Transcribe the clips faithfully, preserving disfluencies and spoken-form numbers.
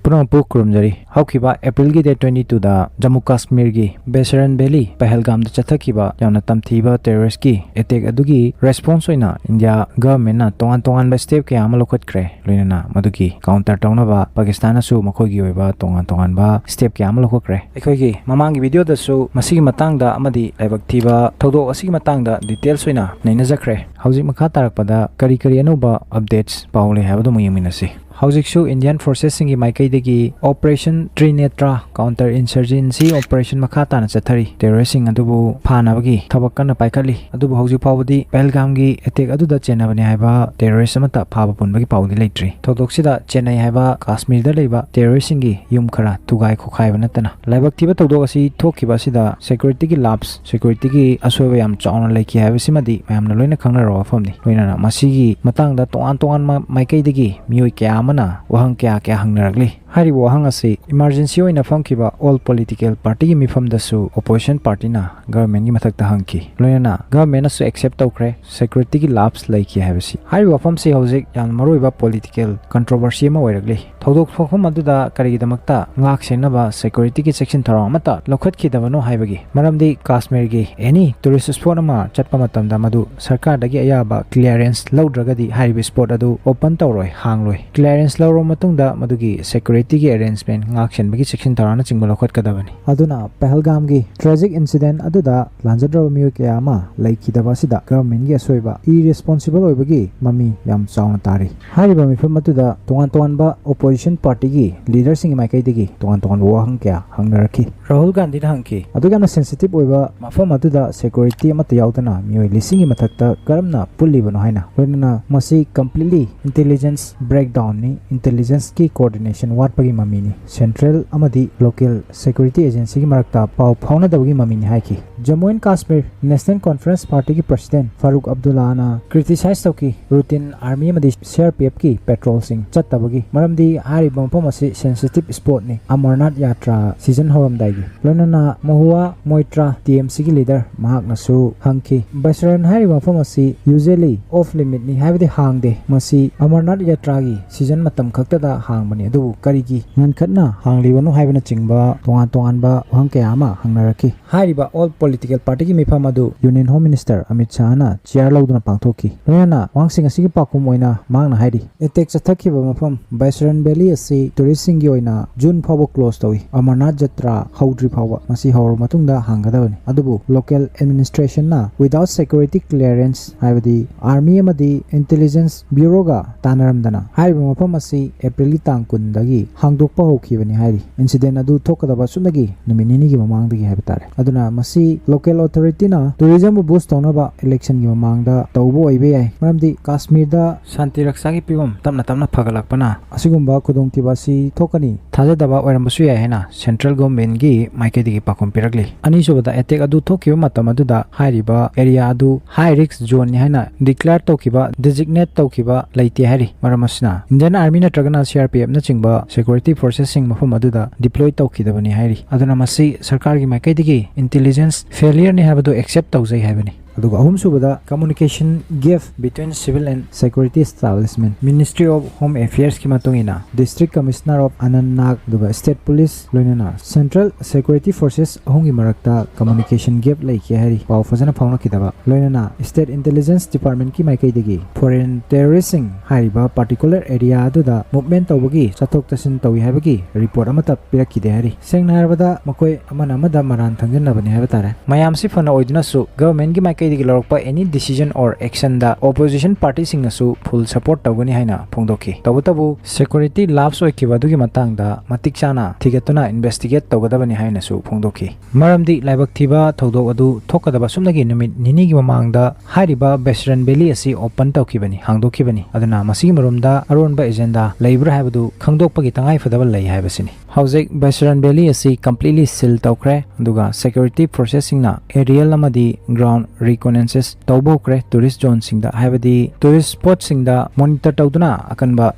ꯄꯨꯝꯅꯃꯛꯄꯨ ꯈꯨꯔꯨꯝꯖꯔꯤ꯫ ꯍꯧꯈꯤꯕ April ꯒꯤ date twenty two ꯗ ꯖꯝꯃꯨ ꯀꯥꯁꯃꯤꯔꯒꯤ ꯕꯦꯁꯔꯟ ꯚꯦꯂꯤ ꯄꯍꯜꯒꯥꯝꯗ ꯆꯠꯊꯈꯤꯕ ꯌꯥꯝꯅ ꯇꯝꯊꯤꯕ terrorist ꯀꯤ attack ꯑꯗꯨꯒꯤ response ꯑꯣꯏꯅ India government ꯅ ꯇꯣꯉꯥꯟ ꯇꯣꯉꯥꯟꯕ step ꯀꯌꯥ ꯑꯃ ꯂꯧꯈꯠꯈ꯭ꯔꯦ꯫ ꯂꯣꯏꯅꯅ ꯃꯗꯨꯒꯤ counter ꯇꯧꯅꯕ ꯄꯥꯀꯤꯁꯇꯥꯟꯅꯁꯨ ꯃꯈꯣꯏꯒꯤ ꯑꯣꯏꯕ ꯇꯣꯉꯥꯟ ꯇꯣꯉꯥꯟꯕ step ꯀꯌꯥ ꯑꯃ ꯂꯧꯈꯠꯈ꯭ꯔꯦ꯫ ꯑꯩꯈꯣꯏꯒꯤ ꯃꯃꯥꯡꯒꯤ video ꯗꯁꯨ ꯃꯁꯤꯒꯤ ꯃꯇꯥꯡꯗ ꯑꯃꯗꯤ ꯂꯥꯏꯕꯛ ꯊꯤꯕ ꯊꯧꯗꯣꯛ ꯑꯁꯤꯒꯤ ꯃꯇꯥꯡꯗ details ꯑꯣꯏꯅ ꯅꯩꯅꯖꯈ꯭ꯔꯦ꯫ ꯍꯧꯖꯤꯛ ꯃꯈꯥ ꯇꯥꯔꯛꯄꯗ ꯀꯔꯤ ꯀꯔꯤ ꯑꯅꯧꯕ updates ꯄꯥꯎ ꯂꯩ ꯍꯥꯏꯕꯗꯨ ꯑꯃꯨꯛ ꯌꯦꯡꯃꯤꯟꯅꯁꯤ꯫ ꯍꯧꯖꯤꯛꯁꯨ Indian forces ꯁꯤꯡꯒꯤ ꯃꯥꯏꯀꯩꯗꯒꯤ Operation Trinetra counter insurgency operation ꯃꯈꯥ ꯇꯥꯅ ꯆꯠꯊꯔꯤ꯫ Terrorist ꯁꯤꯡ ꯑꯗꯨꯕꯨ ꯐꯥꯅꯕꯒꯤ ꯊꯕꯛ ꯀꯟꯅ ꯄꯥꯏꯈꯠꯂꯤ꯫ ꯑꯗꯨꯕꯨ ꯍꯧꯖꯤꯛ ꯐꯥꯎꯕꯗꯤ ꯄꯍꯜꯒꯥꯝꯒꯤ attack ꯑꯗꯨꯗ ꯆꯦꯟꯅꯕꯅꯤ ꯍꯥꯏꯕ terrorist ꯑꯃꯠꯇ ꯐꯥꯕ ꯄꯨꯟꯕꯒꯤ ꯄꯥꯎꯗꯤ ꯂꯩꯇ꯭ꯔꯤ꯫ ꯊꯧꯗꯣꯛꯁꯤꯗ ꯆꯦꯟꯅꯩ ꯍꯥꯏꯕ ꯀꯥꯁꯃꯤꯔꯗ ꯂꯩꯕ terrorist ꯁꯤꯡꯒꯤ ꯌꯨꯝ ꯈꯔ ꯊꯨꯒꯥꯏ ꯈꯣꯈꯥꯏꯕ ꯅꯠꯇꯅ꯫ ꯂꯥꯏꯕꯛ ꯊꯤꯕ ꯊꯧꯗꯣꯛ ꯑꯁꯤ ꯊꯣꯛꯈꯤꯕ ꯑꯁꯤꯗ security ꯒꯤ lapse, security ꯒꯤ ꯑꯁꯣꯏꯕ ꯌꯥꯝ ꯆꯥꯎꯅ ꯂꯩꯈꯤ ꯍꯥꯏꯕꯁꯤꯃꯗꯤ ꯃꯌꯥꯝꯅ ꯂꯣꯏꯅ ꯈꯪꯅꯔꯕ ꯋꯥꯐꯝꯅꯤ꯫ ꯂꯣꯏꯅꯅ ꯃꯁꯤꯒꯤ ꯃꯇꯥꯡꯗ ꯇꯣꯉꯥꯟ ꯇꯣꯉꯥꯟꯕ ꯃꯥꯏꯀꯩꯗꯒꯤ ꯃꯤꯑꯣꯏ ꯀꯌꯥ ꯑꯃꯅ ꯋꯥꯍꯪ ꯀꯌꯥ ꯀꯌꯥ ꯍꯪꯅꯔꯛꯂꯤ꯫ ꯍꯥꯏꯔꯤꯕ ꯋꯥꯍꯪ ꯑꯁꯤ emergency ꯑꯣꯏꯅ ꯐꯝꯈꯤꯕ all political party ꯒꯤ ꯃꯤꯐꯝꯗꯁꯨ opposition party ꯅ government ꯀꯤ ꯃꯊꯛꯇ ꯍꯪꯈꯤ꯫ ꯂꯣꯏꯅꯅ government ꯅꯁꯨ accept ꯇꯧꯈ꯭ꯔꯦ security ꯒꯤ lapse ꯂꯩꯈꯤ ꯍꯥꯏꯕꯁꯤ꯫ ꯍꯥꯏꯔꯤꯕ ꯋꯥꯐꯝꯁꯤ ꯍꯧꯖꯤꯛ ꯌꯥꯝꯅ ꯃꯔꯨꯑꯣꯏꯕ political controversy ꯑꯃ ꯑꯣꯏꯔꯛꯂꯤ꯫ ꯊꯧꯗꯣꯛ ꯊꯣꯛꯐꯝ ꯑꯗꯨꯗ ꯀꯔꯤꯒꯤꯗꯃꯛꯇ ꯉꯥꯛ ꯁꯦꯟꯅꯕ security ꯒꯤ ꯆꯦꯛꯁꯤꯟ ꯊꯧꯔꯥꯡ ꯑꯃꯠꯇ ꯂꯧꯈꯠꯈꯤꯗꯕꯅꯣ ꯍꯥꯏꯕꯒꯤ ꯃꯔꯝꯗꯤ ꯀꯥꯁꯃꯤꯔꯒꯤ any tourist spot ꯑꯃ ꯆꯠꯄ ꯃꯇꯝꯗ ꯃꯗꯨ ꯁꯔꯀꯥꯔꯗꯒꯤ ꯑꯌꯥꯕ clearance ꯂꯧꯗ꯭ꯔꯒꯗꯤ ꯍꯥꯏꯔꯤꯕ spot ꯑꯗꯨ open ꯇꯧꯔꯣꯏ, ꯍꯥꯡꯂꯣꯏ꯫ Clearance ꯂꯧꯔꯕ ꯃꯇꯨꯡꯗ ꯃꯗꯨꯒꯤ security ꯒꯤ arrangement, ꯉꯥꯛ ꯁꯦꯟꯕꯒꯤ ꯆꯦꯛꯁꯤꯟ ꯊꯧꯔꯥꯡꯅꯆꯤꯡꯕ ꯂꯧꯈꯠꯀꯗꯕꯅꯤ꯫ ꯑꯗꯨꯅ ꯄꯍꯜꯒꯥꯝꯒꯤ tragic incident ꯑꯗꯨꯗ ꯂꯥꯟꯖꯗ꯭ꯔꯕ ꯃꯤꯑꯣꯏ ꯀꯌꯥ ꯑꯃ ꯂꯩꯈꯤꯗꯕ ꯑꯁꯤꯗ government ꯀꯤ ꯑꯁꯣꯏꯕ, irresponsible ꯑꯣꯏꯕꯒꯤ ꯃꯃꯤ ꯌꯥꯝ ꯆꯥꯎꯅ ꯇꯥꯔꯤ꯫ ꯍꯥꯏꯔꯤꯕ ꯃꯤꯐꯝ ꯑꯗꯨꯗ ꯇꯣꯉꯥꯟ ꯇꯣꯉꯥꯟꯕ opposition party ꯒꯤ leader ꯁꯤꯡꯒꯤ ꯃꯥꯏꯀꯩꯗꯒꯤ ꯇꯣꯉꯥꯟ ꯇꯣꯉꯥꯟꯕ ꯋꯥꯍꯪ ꯀꯌꯥ ꯍꯪꯅꯔꯛꯈꯤ꯫ ꯔꯥꯍꯨꯜ ꯒꯥꯟꯙꯤꯅ ꯍꯪꯈꯤ, ꯑꯗꯨꯛ ꯌꯥꯝꯅ sensitive ꯑꯣꯏꯕ ꯃꯐꯝ ꯑꯗꯨꯗ security ꯑꯃꯠꯇ ꯌꯥꯎꯗꯅ ꯃꯤꯑꯣꯏ ꯂꯤꯁꯤꯡꯒꯤ ꯃꯊꯛꯇ ꯀꯔꯝꯅ ꯄꯨꯜꯂꯤꯕꯅꯣ ꯍꯥꯏꯅ꯫ ꯂꯣꯏꯅꯅ ꯃꯁꯤ completely intelligence breakdown ꯅꯤ, intelligence ꯀꯤ coordination ꯋꯥꯠꯄꯒꯤ ꯃꯃꯤꯅꯤ꯫ Central ꯑꯃꯗꯤ local security agency ꯒꯤ ꯃꯔꯛꯇ ꯄꯥꯎ ꯐꯥꯎꯅꯗꯕꯒꯤ ꯃꯃꯤꯅꯤ ꯍꯥꯏꯈꯤ꯫ Jammu and Kashmir National Conference Party ꯒꯤ president ꯐꯥꯔꯨꯛ ꯑꯕꯗꯨꯜꯂꯥꯅ criticize ꯇꯧꯈꯤ routine army ꯑꯃꯗꯤ C R P F ꯀꯤ patrol ꯁꯤꯡ ꯆꯠꯇꯕꯒꯤ, ꯃꯔꯝꯗꯤ ꯍꯥꯏꯔꯤꯕ ꯃꯐꯝ ꯑꯁꯤ sensitive spot ꯅꯤ, ꯑꯃꯔꯅꯥꯊ ꯌꯥꯇ꯭ꯔꯥ season ꯍꯧꯔꯝꯗꯥꯏꯒꯤ꯫ ꯂꯣꯏꯅꯅ ꯃꯍꯨꯋꯥ ꯃꯣꯏꯇ꯭ꯔꯥ, T M C ꯒꯤ leader, ꯃꯍꯥꯛꯅꯁꯨ ꯍꯪꯈꯤ, ꯕꯁꯔꯟ ꯍꯥꯏꯔꯤꯕ ꯃꯐꯝ ꯑꯁꯤ usually off limit ꯅꯤ, ꯍꯥꯏꯕꯗꯤ ꯍꯥꯡꯗꯦ, ꯃꯁꯤ ꯑꯃꯔꯅꯥꯊ ꯌꯥꯇ꯭ꯔꯥꯒꯤ season ꯃꯇꯝ ꯈꯛꯇꯗ ꯍꯥꯡꯕꯅꯤ, ꯑꯗꯨꯕꯨ ꯀꯔꯤ ꯀꯔꯤꯒꯤ ꯉꯟꯈꯠꯅ ꯍꯥꯡꯂꯤꯕꯅꯣ ꯍꯥꯏꯕꯅꯆꯤꯡꯕ ꯇꯣꯉꯥꯟ ꯇꯣꯉꯥꯟꯕ ꯋꯥꯍꯪ ꯀꯌꯥ ꯑꯃ ꯍꯪꯅꯔꯛꯈꯤ꯫ ꯍꯥꯏꯔꯤꯕ all political partyꯒꯤ ꯃꯤꯐꯝ ꯑꯗꯨ Union Home Minister Amit ꯁꯥꯍꯅ chair ꯂꯧꯗꯨꯅ ꯄꯥꯡꯊꯣꯛꯈꯤ꯫ ꯂꯣꯏꯅꯅ ꯋꯥꯍꯪꯁꯤꯡ ꯑꯁꯤꯒꯤ ꯄꯥꯎꯈꯨꯝ ꯑꯣꯏꯅ ꯃꯍꯥꯛꯅ ꯍꯥꯏꯔꯤ, attack ꯆꯠꯊꯈꯤꯕ ꯃꯐꯝ Baisran Valley ꯑꯁꯤ touristꯁꯤꯡꯒꯤ ꯑꯣꯏꯅ June ꯐꯥꯎꯕ close ꯇꯧꯏ꯫ ꯑꯃꯔꯅꯥꯊ ꯖꯇ꯭ꯔꯥ ꯍꯧꯗ꯭ꯔꯤ ꯐꯥꯎꯕ꯫ ꯃꯁꯤ ꯍꯧꯔꯕ ꯃꯇꯨꯡꯗ ꯍꯥꯡꯒꯗꯕꯅꯤ꯫ ꯑꯗꯨꯕꯨ local administrationꯅ without security clearance, ꯍꯥꯏꯕꯗꯤ army ꯑꯃꯗꯤ intelligence bureauꯒ ꯇꯥꯟꯅꯔꯝꯗꯅ ꯍꯥꯏꯔꯤꯕ ꯃꯐꯝ ꯑꯁꯤ Aprilꯒꯤ ꯇꯥꯡ ꯀꯨꯟꯗꯒꯤ ꯍꯥꯡꯗꯣꯛꯄ ꯍꯧꯈꯤꯕꯅꯤ ꯍꯥꯏꯔꯤ꯫ Incident ꯑꯗꯨ ꯊꯣꯛꯀꯗꯕ ꯁꯨꯞꯅꯒꯤ ꯅꯨꯃꯤꯠ ꯅꯤꯅꯤꯒꯤ ꯃꯃꯥꯡꯗꯒꯤ ꯍꯥꯏꯕ ꯇꯥꯔꯦ꯫ ꯑꯗꯨꯅ ꯃꯁꯤ local authorityꯅ tourismꯕꯨ boost ꯇꯧꯅꯕ electionꯒꯤ ꯃꯃꯥꯡꯗ ꯇꯧꯕ ꯑꯣꯏꯕ ꯌꯥꯏ, ꯃꯔꯝꯗꯤ ꯀꯥꯁꯃꯤꯔꯗ ꯁꯥꯟꯇꯤ ꯔꯛꯁꯥꯒꯤ ꯐꯤꯕꯝ ꯇꯞꯅ ꯇꯞꯅ ꯐꯒꯠꯂꯛꯄꯅ ꯑꯁꯤꯒꯨꯝꯕ ꯈꯨꯗꯣꯡꯊꯤꯕ ꯑꯁꯤ ꯊꯣꯛꯀꯅꯤ ꯊꯥꯖꯗꯕ ꯑꯣꯏꯔꯝꯕꯁꯨ ꯌꯥꯏ ꯍꯥꯏꯅ central governmentꯒꯤ ꯃꯥꯏꯀꯩꯗꯒꯤ ꯄꯥꯎꯈꯨꯝ ꯄꯤꯔꯛꯂꯤ꯫ ꯑꯅꯤꯁꯨꯕꯗ, attack ꯑꯗꯨ ꯊꯣꯛꯈꯤꯕ ꯃꯇꯝ ꯑꯗꯨꯗ ꯍꯥꯏꯔꯤꯕ area ꯑꯗꯨ high risk zoneꯅꯤ ꯍꯥꯏꯅ declare ꯇꯧꯈꯤꯕ, designate ꯇꯧꯈꯤꯕ ꯂꯩꯇꯦ ꯍꯥꯏꯔꯤ꯫ ꯃꯔꯝ ꯑꯁꯤꯅ Indian Army ꯅꯠꯇ꯭ꯔꯒꯅ CRPFꯅꯆꯤꯡꯕ security forcesꯁꯤꯡ ꯃꯐꯝ ꯑꯗꯨꯗ deploy ꯇꯧꯈꯤꯗꯕꯅꯤ ꯍꯥꯏꯔꯤ꯫ ꯑꯗꯨꯅ ꯃꯁꯤ ꯁꯔꯀꯥꯔꯒꯤ ꯃꯥꯏꯀꯩꯗꯒꯤ intelligence failureꯅꯤ ꯍꯥꯏꯕꯗꯨ accept ꯇꯧꯖꯩ ꯍꯥꯏꯕꯅꯤ꯫ ꯑꯗꯨꯒ ꯑꯍꯨꯝꯁꯨꯕꯗ, communication gap between civil and security establishment꯫ Ministry of Home Affairsꯀꯤ ꯃꯇꯨꯡ ꯏꯟꯅ, District Commissioner of Anantnag ꯑꯗꯨꯒ State Police ꯂꯣꯏꯅꯅ Central Security Forces ꯑꯍꯨꯝꯒꯤ ꯃꯔꯛꯇ communication gap ꯂꯩꯈꯤ ꯍꯥꯏꯔꯤ, ꯄꯥꯎ ꯐꯖꯅ ꯐꯥꯎꯅꯈꯤꯗꯕ꯫ ꯂꯣꯏꯅꯅ State Intelligence Departmentꯀꯤ ꯃꯥꯏꯀꯩꯗꯒꯤ foreign terroristꯁꯤꯡ ꯍꯥꯏꯔꯤꯕ particular area ꯑꯗꯨꯗ movement ꯇꯧꯕꯒꯤ, ꯆꯠꯊꯣꯛ ꯆꯠꯁꯤꯟ ꯇꯧꯏ ꯍꯥꯏꯕꯒꯤ report ꯑꯃꯠꯇ ꯄꯤꯔꯛꯈꯤꯗꯦ ꯍꯥꯏꯔꯤ꯫ ꯁꯦꯡꯅ ꯍꯥꯏꯔꯕꯗ, ꯃꯈꯣꯏ ꯑꯃꯅ ꯑꯃꯗ ꯃꯔꯥꯟ ꯊꯪꯖꯟꯅꯕꯅꯤ ꯍꯥꯏꯕ ꯇꯥꯔꯦ꯫ ꯃꯌꯥꯝꯁꯤ ꯐꯅ ꯑꯣꯏꯗꯨꯅꯁꯨ, governmentꯀꯤ ꯃꯥꯏꯀꯩꯗꯒꯤ ꯂꯧꯔꯛꯄ any decision or actionꯗ opposition partyꯁꯤꯡꯅꯁꯨ full support ꯇꯧꯒꯅꯤ ꯍꯥꯏꯅ ꯐꯣꯡꯗꯣꯛꯈꯤ꯫ ꯇꯧꯕꯇꯕꯨ, security lapse ꯑꯣꯏꯈꯤꯕ ꯑꯗꯨꯒꯤ ꯃꯇꯥꯡꯗ ꯃꯇꯤꯛ ꯆꯥꯅ ꯊꯤꯒꯠꯇꯨꯅ investigate ꯇꯧꯒꯗꯕꯅꯤ ꯍꯥꯏꯅꯁꯨ ꯐꯣꯡꯗꯣꯛꯈꯤ꯫ ꯃꯔꯝꯗꯤ ꯂꯥꯏꯕꯛ ꯊꯤꯕ ꯊꯧꯗꯣꯛ ꯑꯗꯨ ꯊꯣꯛꯀꯗꯕ ꯁꯨꯞꯅꯒꯤ ꯅꯨꯃꯤꯠ ꯅꯤꯅꯤꯒꯤ ꯃꯃꯥꯡꯗ ꯍꯥꯏꯔꯤꯕ Baisran Valley ꯑꯁꯤ open ꯇꯧꯈꯤꯕꯅꯤ, ꯍꯥꯡꯗꯣꯛꯈꯤꯕꯅꯤ꯫ ꯑꯗꯨꯅ ꯃꯁꯤꯒꯤ ꯃꯔꯨꯝꯗ ꯑꯔꯣꯟꯕ agenda ꯂꯩꯕ꯭ꯔꯥ ꯍꯥꯏꯕꯗꯨ ꯈꯪꯗꯣꯛꯄꯒꯤ ꯇꯉꯥꯏ ꯐꯗꯕ ꯂꯩ ꯍꯥꯏꯕꯁꯤꯅꯤ꯫ ꯍꯧꯖꯤꯛ Baisran Valley ꯑꯁꯤ completely seal ꯇꯧꯈ꯭ꯔꯦ, ꯑꯗꯨꯒ security forcesꯁꯤꯡꯅ aerial ꯑꯃꯗꯤ ground ꯀꯣꯟꯁꯦꯟꯁꯁ ꯇꯧꯕ ꯍꯧꯈ꯭ꯔꯦ꯫ ꯇꯨꯔꯤꯁ ꯖꯣꯟꯁꯤꯡꯗ, ꯍꯥꯏꯕꯗꯤ ꯇꯨꯔꯤꯁ ꯁ꯭ꯄꯣꯠꯁꯤꯡꯗ ꯃꯣꯅꯤꯇꯔ ꯇꯧꯗꯨꯅ ꯑꯀꯟꯕ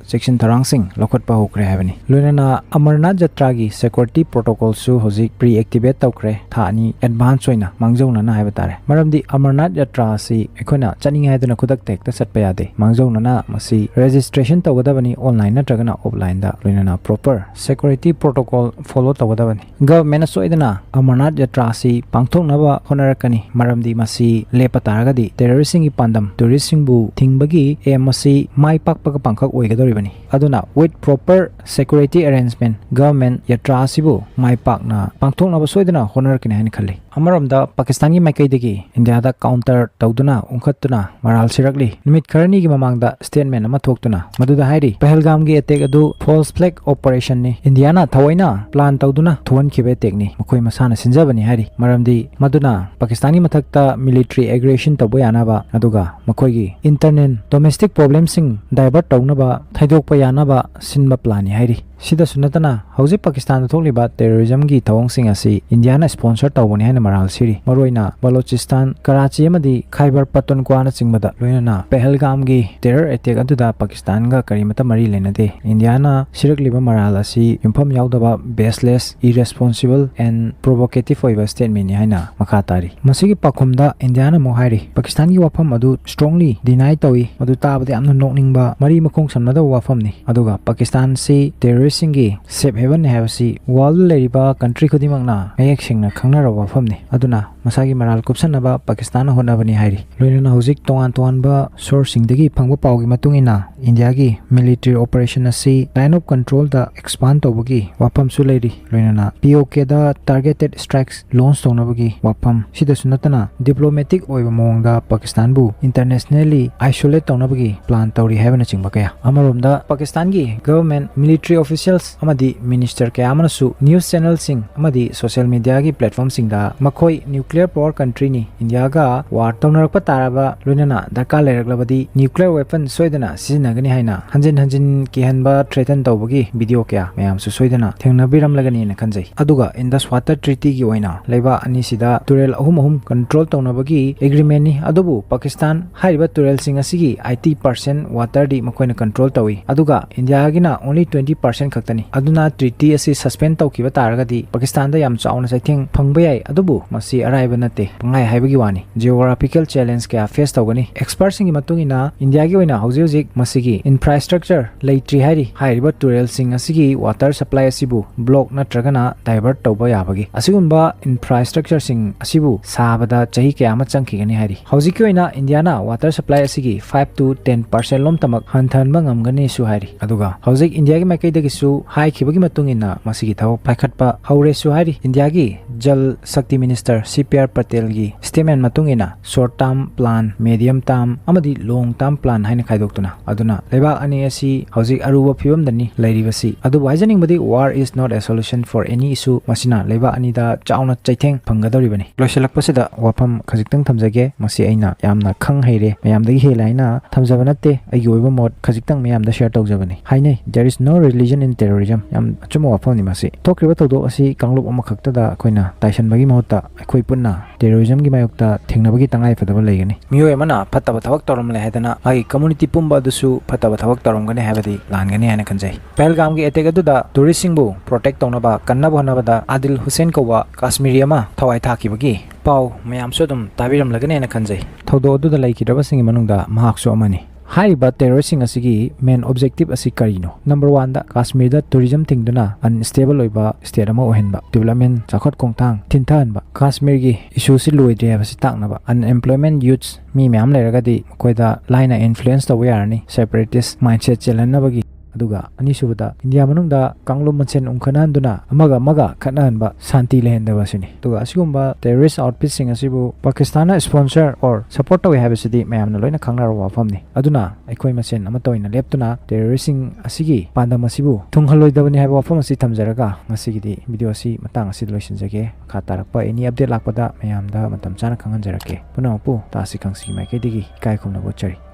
ꯆꯦꯛꯁꯤꯟ ꯊꯧꯔꯥꯡꯁꯤꯡ ꯂꯧꯈꯠꯄ ꯍꯧꯈ꯭ꯔꯦ ꯍꯥꯏꯕꯅꯤ꯫ ꯂꯣꯏꯅꯅ ꯑꯃꯔꯅꯥꯊ ꯖꯇ꯭ꯔꯥꯒꯤ ꯁꯦꯀ꯭ꯌꯨꯔꯤꯇꯤ ꯄ꯭ꯔꯣꯇꯣꯀꯣꯜꯁꯨ ꯍꯧꯖꯤꯛ ꯄ꯭ꯔꯤ ꯑꯦꯛꯇꯤꯚꯦꯠ ꯇꯧꯈ꯭ꯔꯦ, ꯊꯥ ꯑꯅꯤ ꯑꯦꯗꯚꯥꯟꯁ ꯑꯣꯏꯅ, ꯃꯥꯡꯖꯧꯅꯅ ꯍꯥꯏꯕ ꯇꯥꯔꯦ꯫ ꯃꯔꯝꯗꯤ ꯑꯃꯔꯅꯥꯊ ꯌꯥꯇ꯭ꯔꯥ ꯑꯁꯤ ꯑꯩꯈꯣꯏꯅ ꯆꯠꯅꯤꯡꯉꯦ ꯍꯥꯏꯗꯨꯅ ꯈꯨꯗꯛꯇ ꯍꯦꯛꯇ ꯆꯠꯄ ꯌꯥꯗꯦ꯫ ꯃꯥꯡꯖꯧꯅꯅ ꯃꯁꯤ ꯔꯦꯖꯤꯁꯇ꯭ꯔꯦꯁꯟ ꯇꯧꯒꯗꯕꯅꯤ, ꯑꯣꯟꯂꯥꯏꯟ ꯅꯠꯇ꯭ꯔꯒꯅ ꯑꯣꯐꯂꯥꯏꯟꯗ, ꯂꯣꯏꯅꯅ ꯄ꯭ꯔꯣꯄꯔ ꯁꯦꯀ꯭ꯌꯨꯔꯤꯇꯤ ꯄ꯭ꯔꯣꯇꯣꯀꯣꯜ ꯐꯣꯂꯣ ꯇꯧꯒꯗꯕꯅꯤ꯫ ꯒꯚꯔꯟꯃꯦꯟꯠꯅ ꯁꯣꯏꯗꯅ ꯑꯃꯔꯅꯥꯊ ꯌꯥꯇ꯭ꯔꯥ ꯑꯁꯤ ꯄꯥꯡꯊꯣꯛꯅꯕ ꯍꯣꯠꯅꯔꯛꯀꯅꯤ, ꯃꯔꯝꯗꯤ ꯃꯁꯤ ꯂꯦꯞꯄ ꯇꯥꯔꯒꯗꯤ ꯇꯦꯔꯣꯔꯤꯁꯁꯤꯡꯒꯤ ꯄꯥꯟꯗꯝ, ꯇꯨꯔꯤꯁꯁꯤꯡꯕꯨ ꯊꯤꯡꯕꯒꯤ ꯑꯦꯝ ꯑꯁꯤ ꯃꯥꯏ ꯄꯥꯛꯄꯒ ꯄꯥꯡꯈꯛ ꯑꯣꯏꯒꯗꯧꯔꯤꯕꯅꯤ꯫ ꯑꯗꯨꯅ with proper security arrangement, government ꯌꯥꯇ꯭ꯔꯥ ꯑꯁꯤꯕꯨ ꯃꯥꯏ ꯄꯥꯛꯅ ꯄꯥꯡꯊꯣꯛꯅꯕ ꯁꯣꯏꯗꯅ ꯍꯣꯠꯅꯔꯛꯀꯅꯤ ꯍꯥꯏꯅ ꯈꯜꯂꯤ꯫ ꯑꯃꯔꯣꯝꯗ ꯄꯥꯀꯤꯁꯇꯥꯟꯒꯤ ꯃꯥꯏꯀꯩꯗꯒꯤ ꯏꯟꯗꯤꯌꯥꯗ ꯀꯥꯎꯟꯇꯔ ꯇꯧꯗꯨꯅ ꯎꯪꯈꯠꯇꯨꯅ ꯃꯔꯥꯜ ꯁꯤꯔꯛꯂꯤ꯫ ꯅꯨꯃꯤꯠ ꯈꯔꯅꯤꯒꯤ ꯃꯃꯥꯡꯗ ꯁ꯭ꯇꯦꯠꯃꯦꯟꯠ ꯑꯃ ꯊꯣꯛꯇꯨꯅ ꯃꯗꯨꯗ ꯍꯥꯏꯔꯤ, ꯄꯍꯜꯒꯥꯝꯒꯤ ꯑꯦꯇꯦꯛ ꯑꯗꯨ ꯐꯣꯜꯁ ꯐ꯭ꯂꯦꯒ ꯑꯣꯄꯔꯦꯁꯟꯅꯤ, ꯏꯟꯗꯤꯌꯥꯅ ꯊꯑꯣꯏꯅ ꯄ꯭ꯂꯥꯟ ꯇꯧꯗꯨꯅ ꯊꯣꯛꯍꯟꯈꯤꯕ ꯑꯦꯇꯦꯛꯅꯤ, ꯃꯈꯣꯏ ꯃꯁꯥꯅ ꯁꯤꯟꯖꯕꯅꯤ ꯍꯥꯏꯔꯤ꯫ ꯃꯔꯝꯗꯤ ꯃꯗꯨꯅ ꯄꯥꯀꯤꯁꯇꯥꯟꯒꯤ ꯃꯊꯛꯇ ꯃꯤꯂꯤꯇꯔꯤ ꯑꯦꯒ꯭ꯔꯦꯁꯟ ꯇꯧꯕ ꯌꯥꯅꯕ, ꯑꯗꯨꯒ ꯃꯈꯣꯏꯒꯤ ꯏꯟꯇꯔꯅꯦꯜ ꯗꯣꯃꯦꯁꯇꯤꯛ ꯄ꯭ꯔꯣꯕ꯭ꯂꯦꯝꯁꯤꯡ ꯗꯥꯏꯚꯔꯠ ꯇꯧꯅꯕ ꯊꯩꯗꯣꯛꯄ ꯌꯥꯅꯕ ꯁꯤꯟꯕ ꯄ꯭ꯂꯥꯟꯅꯤ ꯍꯥꯏꯔꯤ꯫ ꯁꯤꯗꯁꯨ ꯅꯠꯇꯅ ꯍꯧꯖꯤꯛ ꯄꯥꯀꯤꯁꯇꯥꯟꯗ ꯊꯣꯛꯂꯤꯕ ꯇꯦꯔꯣꯔꯤꯖꯝꯒꯤ ꯊꯧꯑꯣꯡꯁꯤꯡ ꯑꯁꯤ ꯏꯟꯗꯤꯌꯥꯅ ꯁ꯭ꯄꯣꯟꯁꯔ ꯇꯧꯕꯅꯤ ꯍꯥꯏꯅ ꯃꯔꯥꯜ ꯁꯤꯔꯤ꯫ ꯃꯔꯨꯑꯣꯏꯅ ꯕꯂꯣꯆꯤꯁꯇꯥꯟ, ꯀꯔꯥꯆꯤ ꯑꯃꯗꯤ ꯈꯥꯏꯕꯔ ꯄꯇꯨꯟꯀ꯭ꯋꯥꯅꯆꯤꯡꯕꯗ, ꯂꯣꯏꯅꯅ ꯄꯍꯜꯒꯥꯝꯒꯤ ꯇꯦꯔꯔ ꯑꯦꯇꯦꯛ ꯑꯗꯨꯗ ꯄꯥꯀꯤꯁꯇꯥꯟꯒ ꯀꯔꯤꯃꯠꯇ ꯃꯔꯤ ꯂꯩꯅꯗꯦ꯫ ꯏꯟꯗꯤꯌꯥꯅ ꯁꯤꯔꯛꯂꯤꯕ ꯃꯔꯥꯜ ꯑꯁꯤ ꯌꯨꯝꯐꯝ ꯌꯥꯎꯗꯕ, baseless, irresponsible and provocative ꯑꯣꯏꯕ ꯁ꯭ꯇꯦꯠꯃꯦꯟꯠꯅꯤ ꯍꯥꯏꯅ ꯃꯈꯥ ꯇꯥꯔꯤ꯫ ꯃꯁꯤꯒꯤ ꯄꯥꯎꯈꯨꯝꯗ ꯏꯟꯗꯤꯌꯥꯅ ꯑꯃꯨꯛ ꯍꯥꯏꯔꯤ, ꯄꯥꯀꯤꯁꯇꯥꯟꯒꯤ ꯋꯥꯐꯝ ꯑꯗꯨ strongly deny ꯇꯧꯏ꯫ ꯃꯗꯨ ꯇꯥꯕꯗ ꯌꯥꯝꯅ ꯅꯣꯛꯅꯤꯡꯕ, ꯃꯔꯤ ꯃꯈꯣꯡ ꯁꯝꯅꯗꯕ ꯋꯥꯐꯝꯅꯤ꯫ ꯑꯗꯨꯒ ꯄꯥꯀꯤꯁꯇꯥꯟꯁꯤ ꯇꯦꯔꯣꯔꯤꯁꯁꯤꯡꯒꯤ ꯁꯦꯐ ꯍꯦꯕꯟꯅꯤ ꯍꯥꯏꯕꯁꯤ ꯋꯥꯔꯜꯗ ꯂꯩꯔꯤꯕ ꯀꯟꯇ꯭ꯔꯤ ꯈꯨꯗꯤꯡꯃꯛꯅ ꯃꯌꯦꯛ ꯁꯦꯡꯅ ꯈꯪꯅꯔꯕ ꯋꯥꯐꯝꯅꯤ꯫ ꯑꯗꯨꯅ ꯃꯁꯥꯒꯤ ꯃꯔꯥꯜ ꯀꯨꯞꯁꯟꯅꯕ ꯄꯥꯀꯤꯁꯇꯥꯟꯅ ꯍꯣꯠꯅꯕꯅꯤ ꯍꯥꯏꯔꯤ꯫ ꯂꯣꯏꯅꯅ ꯍꯧꯖꯤꯛ ꯇꯣꯉꯥꯟ ꯇꯣꯉꯥꯟꯕ ꯁꯣꯔꯁꯁꯤꯡꯗꯒꯤ ꯐꯪꯕ ꯄꯥꯎꯒꯤ ꯃꯇꯨꯡ ꯏꯟꯅ ꯏꯟꯗꯤꯌꯥꯒꯤ ꯃꯤꯂꯤꯇꯔꯤ ꯑꯣꯄꯔꯦꯁꯟ ꯑꯁꯤ line of control the expand ꯇꯧꯕꯒꯤ ꯋꯥꯐꯝꯁꯨ ꯂꯩꯔꯤ꯫ ꯂꯣꯏꯅꯅ ꯄꯤ ꯑꯣ ꯀꯦꯗ targeted strikes launch ꯇꯧꯅꯕꯒꯤ ꯋꯥꯐꯝ꯫ ꯁꯤꯗꯁꯨ ꯅꯠꯇꯅ diplomatic ꯑꯣꯏꯕ ꯃꯑꯣꯡꯗ ꯄꯥꯀꯤꯁꯇꯥꯟꯕꯨ internationally isolate ꯇꯧꯅꯕꯒꯤ ꯄ꯭ꯂꯥꯟ ꯇꯧꯔꯤ ꯍꯥꯏꯕꯅꯆꯤꯡꯕ ꯀꯌꯥ꯫ ꯑꯃꯔꯣꯝꯗ ꯄꯥꯀꯤꯁꯇꯥꯟꯒꯤ ꯒꯚꯔꯟꯃꯦꯟꯠ, ꯃꯤꯂꯤꯇꯔꯤ ꯑꯣꯐꯤꯁꯤꯌꯦꯜꯁ ꯑꯃꯗꯤ ꯃꯤꯅꯤꯁꯇꯔ ꯀꯌꯥ ꯑꯃꯅꯁꯨ ꯅ꯭ꯌꯨꯁ ꯆꯦꯅꯦꯜꯁꯤꯡ ꯑꯃꯗꯤ ꯁꯣꯁꯤꯌꯦꯜ ꯃꯤꯗꯤꯌꯥꯒꯤ ꯄ꯭ꯂꯦꯠꯐꯣꯔꯝꯁꯤꯡꯗ ꯃꯈꯣꯏ ꯅ꯭ꯌꯨ nuclear power countryꯅꯤ, ꯏꯟꯗꯤꯌꯥꯒ war ꯇꯧꯅꯔꯛꯄ ꯇꯥꯔꯕ ꯂꯣꯏꯅꯅ ꯗꯔꯀꯥꯔ ꯂꯩꯔꯛꯂꯕꯗꯤ nuclear weapon ꯁꯣꯏꯗꯅ ꯁꯤꯖꯤꯟꯅꯒꯅꯤ ꯍꯥꯏꯅ ꯍꯟꯖꯤꯟ ꯍꯟꯖꯤꯟ ꯀꯤꯍꯟꯕ, threaten ꯇꯧꯕꯒꯤ video ꯀꯌꯥ ꯃꯌꯥꯝꯁꯨ ꯁꯣꯏꯗꯅ ꯊꯦꯡꯅꯕꯤꯔꯝꯂꯒꯅꯤꯅ ꯈꯟꯖꯩ꯫ ꯑꯗꯨꯒ Indus Water Treatyꯒꯤ ꯑꯣꯏꯅ ꯂꯩꯕꯥꯛ ꯑꯅꯤꯁꯤꯗ ꯇꯨꯔꯦꯜ ꯑꯍꯨꯝ ꯑꯍꯨꯝ control ꯇꯧꯅꯕꯒꯤ agreementꯅꯤ꯫ ꯑꯗꯨꯕꯨ ꯄꯥꯀꯤꯁꯇꯥꯟ ꯍꯥꯏꯔꯤꯕ ꯇꯨꯔꯦꯜꯁꯤꯡ ꯑꯁꯤꯒꯤ eighty percent waterꯗꯤ ꯃꯈꯣꯏꯅ control ꯇꯧꯏ, ꯑꯗꯨꯒ ꯏꯟꯗꯤꯌꯥꯒꯤꯅ only twenty percent ꯈꯛꯇꯅꯤ꯫ ꯑꯗꯨꯅ treaty ꯑꯁꯤ suspend ꯇꯧꯈꯤꯕ ꯇꯥꯔꯒꯗꯤ ꯄꯥꯀꯤꯁꯇꯥꯟꯗ ꯌꯥꯝ ꯆꯥꯎꯅ ꯆꯩꯊꯦꯡ ꯐꯪꯕ ꯌꯥꯏ, ꯑꯗꯨꯕꯨ ꯃꯁꯤ ꯑꯔꯥꯏꯕ ꯅꯠꯇꯦ, ꯄꯪꯍꯥꯏ ꯍꯥꯏꯕꯒꯤ ꯋꯥꯅꯤ꯫ Geographical challenge ꯀꯌꯥ face ꯇꯧꯒꯅꯤ꯫ Expertꯁꯤꯡꯒꯤ ꯃꯇꯨꯡ ꯏꯟꯅ ꯏꯟꯗꯤꯌꯥꯒꯤ ꯑꯣꯏꯅ ꯍꯧꯖꯤꯛ ꯍꯧꯖꯤꯛ ꯃꯁꯤꯒꯤ infrastructure ꯂꯩꯇ꯭ꯔꯤ ꯍꯥꯏꯔꯤ꯫ ꯍꯥꯏꯔꯤꯕ ꯇꯨꯔꯦꯜꯁꯤꯡ ꯑꯁꯤꯒꯤ water supply ꯑꯁꯤꯕꯨ block ꯅꯠꯇ꯭ꯔꯒꯅ divert ꯇꯧꯕ ꯌꯥꯕꯒꯤ꯫ ꯑꯁꯤꯒꯨꯝꯕ infrastructureꯁꯤꯡ ꯑꯁꯤꯕꯨ ꯁꯥꯕꯗ ꯆꯍꯤ ꯀꯌꯥ ꯑꯃ ꯆꯪꯈꯤꯒꯅꯤ ꯍꯥꯏꯔꯤ꯫ ꯍꯧꯖꯤꯛꯀꯤ ꯑꯣꯏꯅ ꯏꯟꯗꯤꯌꯥꯅ water supply ꯑꯁꯤꯒꯤ five to ten percent ꯂꯣꯝꯇꯃꯛ ꯍꯟꯊꯍꯟꯕ ꯉꯝꯒꯅꯤꯁꯨ ꯍꯥꯏꯔꯤ꯫ ꯑꯗꯨꯒ ꯍꯧꯖꯤꯛ ꯏꯟꯗꯤꯌꯥꯒꯤ ꯃꯥꯏꯀꯩꯗꯒꯤꯁꯨ ꯍꯥꯏꯈꯤꯕꯒꯤ ꯃꯇꯨꯡ ꯏꯟꯅ ꯃꯁꯤꯒꯤ ꯊꯕꯛ ꯄꯥꯏꯈꯠꯄ ꯍꯧꯔꯦꯁꯨ ꯍꯥꯏꯔꯤ꯫ ꯏꯟꯗꯤꯌꯥꯒꯤ Jal Shakti Minister, C P R Patelꯒꯤ statement ꯃꯇꯨꯡ ꯏꯟꯅ short term plan, medium term ꯑꯃꯗꯤ long term plan ꯍꯥꯏꯅ ꯈꯥꯏꯗꯣꯛꯇꯨꯅ, ꯑꯗꯨꯅ ꯂꯩꯕꯥꯛ ꯑꯅꯤ ꯑꯁꯤ ꯍꯧꯖꯤꯛ ꯑꯔꯨꯕ ꯐꯤꯕꯝꯗꯅꯤ ꯂꯩꯔꯤꯕꯁꯤ꯫ ꯑꯗꯨꯕꯨ ꯍꯥꯏꯖꯅꯤꯡꯕꯗꯤ, war is not a solution for any issue꯫ ꯃꯁꯤꯅ ꯂꯩꯕꯥꯛ ꯑꯅꯤꯗ ꯆꯥꯎꯅ ꯆꯩꯊꯦꯡ ꯐꯪꯒꯗꯧꯔꯤꯕꯅꯤ꯫ ꯂꯣꯏꯁꯤꯜꯂꯛꯄꯁꯤꯗ ꯋꯥꯐꯝ ꯈꯖꯤꯛꯇꯪ ꯊꯝꯖꯒꯦ꯫ ꯃꯁꯤ ꯑꯩꯅ ꯌꯥꯝꯅ ꯈꯪ ꯍꯩꯔꯦ, ꯃꯌꯥꯝꯗꯒꯤ ꯍꯦꯜꯂꯦ ꯍꯥꯏꯅ ꯊꯝꯖꯕ ꯅꯠꯇꯦ꯫ ꯑꯩꯒꯤ ꯑꯣꯏꯕ ꯃꯣꯠ ꯈꯖꯤꯛꯇꯪ ꯃꯌꯥꯝꯗ share ꯇꯧꯖꯕꯅꯤ꯫ ꯍꯥꯏꯅꯩ, "There is no religion in terrorism"꯫ ꯌꯥꯝ ꯑꯆꯨꯝꯕ ꯋꯥꯐꯝꯅꯤ ꯃꯁꯤ꯫ ꯊꯣꯛꯈ꯭ꯔꯤꯕ ꯊꯧꯗꯣꯛ ꯑꯁꯤ ꯀꯥꯡꯂꯨꯞ ꯑꯃꯈꯛꯇꯗ ꯑꯩꯈꯣꯏꯅ ꯇꯥꯏꯁꯟꯕꯒꯤ ꯃꯍꯨꯠꯇ, ꯑꯩꯈꯣꯏ ꯄꯨꯟꯅ terrorismꯒꯤ ꯃꯥꯌꯣꯛꯇ ꯊꯦꯡꯅꯕꯒꯤ ꯇꯉꯥꯏꯐꯗꯕ ꯂꯩꯒꯅꯤ꯫ ꯃꯤꯑꯣꯏ ꯑꯃꯅ ꯐꯠꯇꯕ ꯊꯕꯛ ꯇꯧꯔꯝꯂꯦ ꯍꯥꯏꯗꯅ ꯃꯥꯒꯤ community ꯄꯨꯝꯕ ꯑꯗꯨꯁꯨ ꯐꯠꯇꯕ ꯊꯕꯛ ꯇꯧꯔꯝꯒꯅꯤ ꯍꯥꯏꯕꯗꯤ ꯂꯥꯟꯒꯅꯤ ꯍꯥꯏꯅ ꯈꯟꯖꯩ꯫ ꯄꯍꯜꯒꯥꯝꯒꯤ attack ꯑꯗꯨꯗ touristꯁꯤꯡꯕꯨ protect ꯇꯧꯅꯕ ꯀꯟꯅꯕ ꯍꯣꯠꯅꯕꯗ ꯑꯥꯗꯤꯜ ꯍꯨꯁꯦꯟ ꯀꯧꯕ ꯀꯥꯁꯃꯤꯔꯤ ꯑꯃ ꯊꯋꯥꯏ ꯊꯥꯈꯤꯕꯒꯤ ꯄꯥꯎ ꯃꯌꯥꯝꯁꯨ ꯑꯗꯨꯝ ꯇꯥꯕꯤꯔꯝꯂꯒꯅꯤ ꯍꯥꯏꯅ ꯈꯟꯖꯩ꯫ ꯊꯧꯗꯣꯛ ꯑꯗꯨꯗ ꯂꯩꯈꯤꯗ꯭ꯔꯕꯁꯤꯡꯒꯤ ꯃꯅꯨꯡꯗ ꯃꯍꯥꯛꯁꯨ ꯑꯃꯅꯤ꯫ ꯍꯥꯏꯔꯤꯕ terroristꯁꯤꯡ ꯑꯁꯤꯒꯤ main objective ꯑꯁꯤ ꯀꯔꯤꯅꯣ? Number oneꯗ, ꯀꯥꯁꯃꯤꯔꯗ tourism ꯊꯤꯡꯗꯨꯅ unstable ꯑꯣꯏꯕ state ꯑꯃ ꯑꯣꯏꯍꯟꯕ, development, ꯆꯥꯎꯈꯠ ꯈꯣꯡꯊꯥꯡ ꯊꯤꯟꯊꯍꯟꯕ꯫ ꯀꯥꯁꯃꯤꯔꯒꯤ issueꯁꯤ ꯂꯣꯏꯗ꯭ꯔꯤ ꯍꯥꯏꯕꯁꯤ ꯇꯥꯛꯅꯕ꯫ Unemployment youths ꯃꯤ ꯃꯌꯥꯝ ꯂꯩꯔꯒꯗꯤ ꯃꯈꯣꯏꯗ ꯂꯥꯏꯅ influence ꯇꯧꯕ ꯌꯥꯔꯅꯤ separatist mindset ꯆꯦꯜꯍꯟꯅꯕꯒꯤ꯫ ꯑꯗꯨꯒ ꯑꯅꯤꯁꯨꯕꯗ, ꯏꯟꯗꯤꯌꯥ ꯃꯅꯨꯡꯗ ꯀꯥꯡꯂꯨꯞ ꯃꯁꯦꯟ ꯎꯪꯈꯠꯅꯍꯟꯗꯨꯅ ꯑꯃꯒ ꯑꯃꯒ ꯈꯠꯅꯍꯟꯕ, ꯁꯥꯟꯇꯤ ꯂꯩꯍꯟꯗꯕ ꯑꯁꯤꯅꯤ꯫ ꯑꯗꯨꯒ ꯑꯁꯤꯒꯨꯝꯕ terrorist outfitꯁꯤꯡ ꯑꯁꯤꯕꯨ ꯄꯥꯀꯤꯁꯇꯥꯟꯅ sponsor or support ꯇꯧꯏ ꯍꯥꯏꯕꯁꯤꯗꯤ ꯃꯌꯥꯝꯅ ꯂꯣꯏꯅ ꯈꯪꯅꯔꯕ ꯋꯥꯐꯝꯅꯤ꯫ ꯑꯗꯨꯅ ꯑꯩꯈꯣꯏ ꯃꯁꯦꯟ ꯑꯃꯠꯇ ꯑꯣꯏꯅ ꯂꯦꯞꯇꯨꯅ terroristꯁꯤꯡ ꯑꯁꯤꯒꯤ ꯄꯥꯟꯗꯝ ꯑꯁꯤꯕꯨ ꯊꯨꯡꯍꯜꯂꯣꯏꯗꯕꯅꯤ ꯍꯥꯏꯕ ꯋꯥꯐꯝ ꯑꯁꯤ ꯊꯝꯖꯔꯒ, ꯉꯁꯤꯒꯤꯗꯤ video ꯑꯁꯤ ꯃꯇꯥꯡ ꯑꯁꯤꯗ ꯂꯣꯏꯁꯤꯟꯖꯒꯦ꯫ ꯃꯈꯥ ꯇꯥꯔꯛꯄ any update ꯂꯥꯛꯄꯗ ꯃꯌꯥꯝꯗ ꯃꯇꯝ ꯆꯥꯅ ꯈꯪꯍꯟꯖꯔꯛꯀꯦ꯫ ꯄꯨꯝꯅꯃꯛꯄꯨ ꯇꯥꯁꯤ ꯈꯪꯁꯤꯒꯤ ꯃꯥꯏꯀꯩꯗꯒꯤ ꯏꯀꯥꯏ ꯈꯨꯝꯅꯕ ꯎꯠꯆꯔꯤ꯫